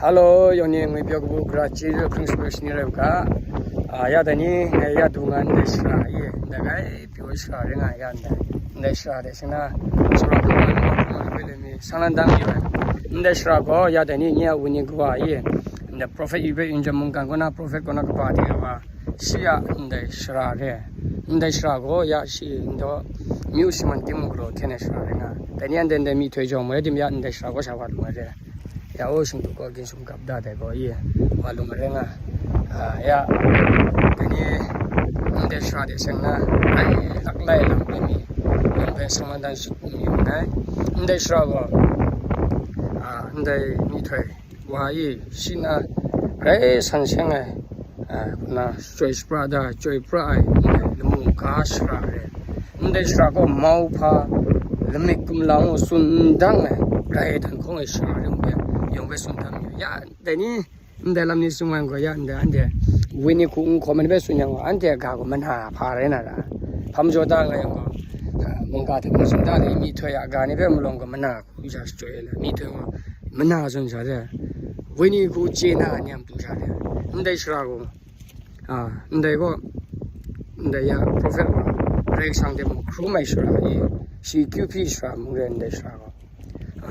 Hello, ယွນ ງວຽບ ເປັນກະບຸກຣາ ເຈເລ ຄຣິສ ເວີສ ນີ ເຣວກາ ອາ ຢາດແຕ່ນີ້ ງາຍ ຢາດດູງານ ເດຊຣາ ເອ ເດ ໄກ ປິວຊາ ເຣງາ ຢານ ເດ ເດຊຣາ ເດຊນາ ສຳລັບ ສາງລານດັງ ເດຊຣາ ກໍ ຢາດແຕ່ນີ້ ເນຍ ວະນີ ກວ່າ ເອ ເດ ໂປຣເຟດ ອີເວ ອິນຈະມຸງກັນ ກໍນະ ໂປຣເຟດ ກໍນະ ກະປາ ເດ ກະວ່າ ເຊຍ ເດຊຣາ ເດ ເດຊຣາ ກໍ ຢາ ເຊຍ ເດ ມິວ ຊິມັນ ຕິມຸງ ໂກຣ ເທ ເນຊຣາ ເຣງາ ແຕ່ນີ້ ເດ ເດ ມີ ໂທຍ ຈອງ ເມື່ອ ເດ ມີ ເດຊຣາ ກໍ ຊາວ ວັດ ເມື່ອ ເດ ຢາໂອ ຊຸມຕຸກອກິນຊຸມກັບດາແຕ່ກໍເອ ວາລຸງເຣງາ ອາ ຢາ ເດນີ້ ເດຊາເດເຊງນາ ໄອ ລັກໄລ ລັກໄລມີ ຍັງເປັນສະມາດັນສຸດມີໄດ ເດຊາກໍ ອາ ໄດ້ມີຖ້ວຍ ວາອີ ຊິນ ອາ ໄກ ສັນເຊງ ອາ ນາ ຊ່ວຍສະປາດາ ຊ່ວຍປາຍ ລະມຸງກາສະເຣ ເດຊາກໍເມົາພາ ລະເມກຸມລາວ ຊຸນດັງ ໄກ ທັງຂອງ ເດຊາ ຍົງເປ ຍົງເປ ຊຸນດັງ ຍາ ໄດນີ້ ເດ ລຳນີ້ ຊຸມວັນກໍ ຍາ ເດ ອັນເດ ວິນີຄູ ຄອມເມັນເປ ຊຸນຍັງ ອັນເດ ກາ ກໍມັນຫາ ພາເຣນາ ດາ ພຳໂຈຕາ ໄງ ກໍ ອາ ມຸງກາ ເທ ມຸງ ຊຸນດາ ນີ້ ມີຖ້ວຍ ອາກາ ນີ້ເປ ມະລົງ ກໍມັນຫາ ຄູ ຈາ ຊ່ວຍ ລະ ມີຖ້ວຍ ກໍມັນຫາ ຊຸນ ຈາ ເດ ວິນີຄູ ເຈນາ ຍາມ ຕູ ຈາ ເດ ເດຊາ ກໍ ອາ ເດກໍ ເດ ຢາ ໂປຣເຟດ ວ່າ ເຣກສັງ ເດ ມຸງ ຄຣູ ໄມ ຊາ ອີ ຊີ ຄິວ ພີ ຊາ ມຸງ ເຣນ ເດຊາ ກໍ ອ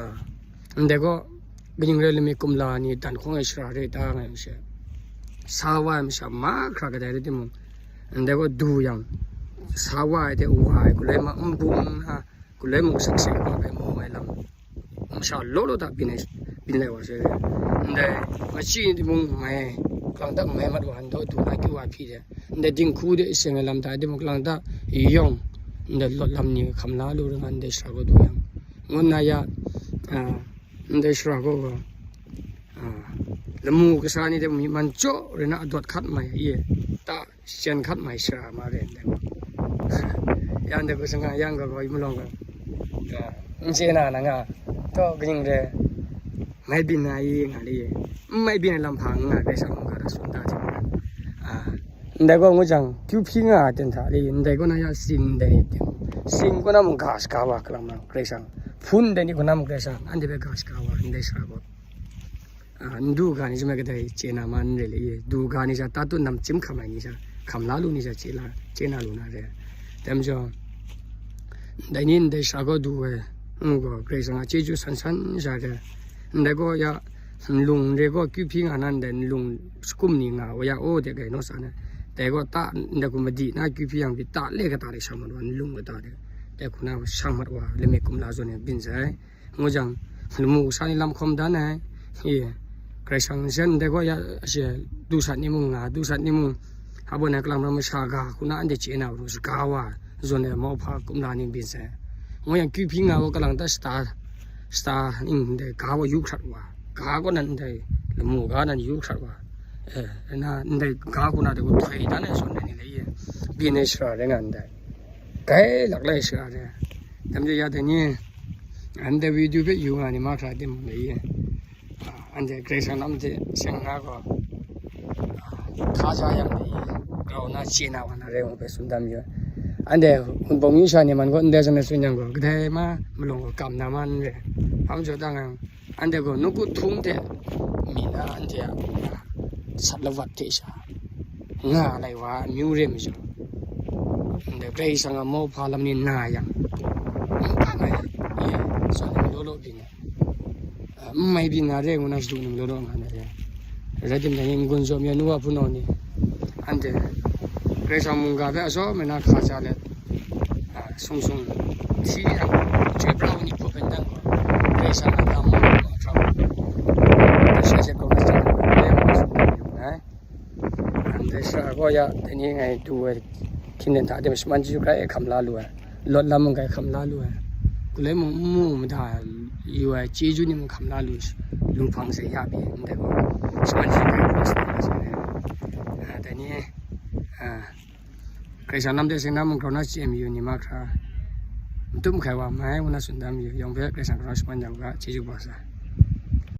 າ ເດກໍ ກະຍິງເຣ ລະເມກຸມລາ ນີ ຕັນ ຂອງ ເດຊາ ເຣ ຕາ ໄງ ເຊ ຊາວາຍ ມະ ຊາ ມາ ຄຣາ ກະໄດ ເດ ຕິມຸງ ເດກໍ ດູຍັງ ຊາວາຍ ເດ ວາຍ ກຸເລມະ ອຳບຸງ ນາ ກຸເລມຸງ ສັກເສ ກໍ ໄປ ໂມ ໄປ ລຳ ມະຊາ ໂລໂລ ຕາ ບິນ ບິນ ໄລ ວາ ເຊ ເດ ມາ ຊີ ຕິມຸງ ໄມ ກາງ ຕະ ໄມ ມັດ ວາ ໂດ ຕູ ນາ ກິ ວາ ພີ ເດ ເດ ດິງ ຄູ ເດ ເຊງ ລຳ ຕາ ເດ ມຸງ ກາງ ຕະ ຍົງ ເດ ລົດ ລຳ ນີ້ ຄຳ ລາ ລູ ງານ ເດຊາ ກໍ ດູຍັງ ງອນ ນາ ຢາ ອາ ເດຊາ ກໍ ອາ ລະໝູ່ກະຊານີ້ ເດ ມີ ມັນ ໂຈ ເຣນາ ອະ ດອດ ຂັດ ໄມ ເອ ຕາ ເຊນ ຂັດ ໄມ ຊາ ມາ ເຣນ ເດ ຢານ ເດ ກະສັງ ກະ ຍັງ ກະ ກະ ມະ ລອງ ກະ ເຊນາ ນະ ງາ ໂຕ ກະຍິງ ເດ ໄມ ບິນ ນາ ອີ ງາ ເດ ໄມ ບິນ ນາ ລຳພັງ ງາ ເດ ສາ ງ ກະ ດາ ສຸນ ດາ ເດ ອາ ເດ ກໍ ງູ ຈັງ ຄິວ ພີ ງາ ເຕັນ ທາ ເດ ເດ ກໍ ນາ ຢາ ຊິງ ເດ ຊິງ ກໍ ນຳ ກາສ ກາວາ ກະລະມັງ ເກຣຊັງ ພຸນ ເດ ນີ້ ກໍ ນຳ ເກຣຊັງ ອັນ ເດ ເປ ກາສ ກາວາ ເດ ຊາ ກໍ ອາ ດູການິ ຈະ ມາ ກະ ໄດ ເຈນາ ມາ ເດ ເລ ດູການິ ຈະ ຕາ ຕຸນ ນຳ ຈິມ ຄຳ ໄອ ນິ ຈະ ຄຳ ລາ ລູ ນິ ຈະ ເຈລາ ເຈນາ ລູ ນາ ເດ ແຕ່ມ ຈະ ໄດ ນິນ ເດ ຊາ ກໍ ດູ ເອ ອື ກໍ ເກຣຊັງ ອາ ເຈຈູ ສັນ ສັນ ຈະ ເດ ເດ ກໍ ຢາ ລຸງ ເດ ກໍ ກິວ ພີ ງາ ນັ້ນ ເດ ລຸງ ສະກຸມ ນີ ງາ ໂອ ຢາ ໂອ ເດ ໄກ ໂນ ສາ ນະ ເດ ກໍ ຕາ ເດ ກຸມ ມະ ດີ ນາ ກິວ ພີ ຍັງ ບິ ຕາ ເລ ກະ ຕາ ເດ ຊາ ມາ ວັນ ລຸງ ກະ ຕາ ເດ ເດ ຄຸນ ນາ ຊາ ມາ ວາ ເລ ເມ ກຸມ ລາ ໂຊ ເນ ບິນ ໃສ່ ງູ ຈັງ ລະໝູ່ ສາ ນິ ລຳ ຄອມ ດາ ນາ ເອ ເກຣຊັງ ເຊັນ ເດ ກໍ ຢາ ເຊ ດູ ສັດ ນິ ມຸງ ງາ ດູ ສັດ ນິ ມຸງ ຫາ ບໍ ນາ ກະລຳ ນຳ ມະ ຊາ ກາ ຄຸນ ນາ ອັນ ເດ ເຈນາ ຣູ ສະ ກາ ວາ ໂຊ ເນ ເມົາ ພາ ກຸມ ລາ ນິ ບິນ ໃສ່ ງູ ຍັງ ກິວ ພີ ງາ ກໍ ກຳລັງ ຕາ ສະຕາ ສະຕາ ນິ ເດ ກາ ວາ ຢູ ຄຣັດ ວາ ກາ ກໍ ນັ້ນ ເດ ລະໝູ່ ກາ ນັ້ນ ຢູ ຄຣັດ ວາ ເອ ນາ ເດ ກາ ຄຸນ ນາ ເດ ກໍ ຖອຍ ຕາ ນາ ໂຊ ເນ ນີ້ ເດ ບິນ ໃນ ສະຕາ ເດ ງານ ເດ ໄກ ລັກ ໄລ ສະຕາ ເດ ແຕ່ມ ຈະ ຢາ ເດ ນີ້ ອັນ ເດ ວິດີໂອ ເປັນ ຢູ ງາ ນີ້ ມາ ຄຣາ ເຕັມ ເດ ອາ ອັນ ເດ ເກຣຊັງ ນຳ ເດ ເຊງ ນາ ກໍ ອາ ຄາ ຈາ ຍັງ ເດ ເກາ ນາ ເຊ ນາ ວາ ນາ ເຣ ເປັນ ຊຸນ ດຳ ຢູ່ ອັນ ເດ ຄຸນ ປອງ ຢູ ຊາ ນີ້ ມັນ ກໍ ເດ ສະ ນະ ສຸນ ຍັງ ກໍ ກະ ໄດ ມາ ມະ ລົງ ກໍ ກຳ ນາ ມັນ ເດ ພາມ ໂຈ ຕາ ງ ອັນ ເດ ກໍ ນຸ ກຸ ທຸງ ເດ ມີ ນາ ອັນ ເດ ສາລະວັດ ເດ ຊາ ງາ ໄລ ວາ ມິວ ເຣ ມິ ໂຈ ເດ ເກຣຊັງ ອະ ໂມ ພາ ລຳ ນິນ ນາ ຍັງ ກາ ໄມ ເອ ສອນ ໂລ ໂລ ບິນ ອາ ໄມ ບິນ ນາ ເຣ ງ ນາ ສະ ດຸ ໜຶ່ງ ໂລ ໂລ ງາ ນາ ເຣ ເຣ ດິນ ນາ ຍິງ ກຸນ ໂຊ ເມຍ ນຸ ວາ ພຸ ໂນ ນີ ອັນ ເດ ເກຣຊັງ ມຸງ ກາ ເປ ອະ ໂຊ ເມ ນາ ຄາ ຈາ ເລ ອາ ຊຸງ ຊຸງ ທີ ອາ ເຈ ບຣາວ ນິ ໂປ ເປັນ ດັງ ເກຣຊັງ ອາ ດຳ ມາ ທຳ ເຊ ເຊ ໂກ ນາ ຈາ ເລ ມາ ສຸ ນ ນາ ອັນ ເດ ຊາ ກໍ ຢາ ເດ ນີ້ ໄງ ດູ ເອີຍ ຄິນ ເດນ ທາ ເດ ສະ ມັນ ຢູ່ ໄກ ຄຳ ລາ ລູ ອາ ລົດ ລຳ ມັນ ໄກ ຄຳ ລາ ລູ ອາ ກໍ ເລີຍ ມຸງ ມຸງ ມາ ທາ ຢູ່ ອາ ເຈ ຈູ ນີ້ ມັນ ຄຳ ລາ ລູ ລູ ຟັງ ເສຍ ຢາ ເປັນ ເດ ສະ ມັນ ຢູ່ ໄກ ໂຄ ສະ ມັນ ເສຍ ອາ ເດ ນີ້ ອາ ເກຣຊັງ ນຳ ເດ ເຊ ນຳ ມັນ ເຂົາ ນາ ເຈມ ຢູ່ ນີ້ ມາ ຄຣາ ຕຸ້ມ ໄຂ ວາ ໄມ ວະ ນາ ສຸນ ດຳ ຢູ່ ຢອງ ເພ ເກຣຊັງ ເຂົາ ນາ ສະ ມັນ ຍັງ ກະ ເຈ ຈູ ບາ ສາ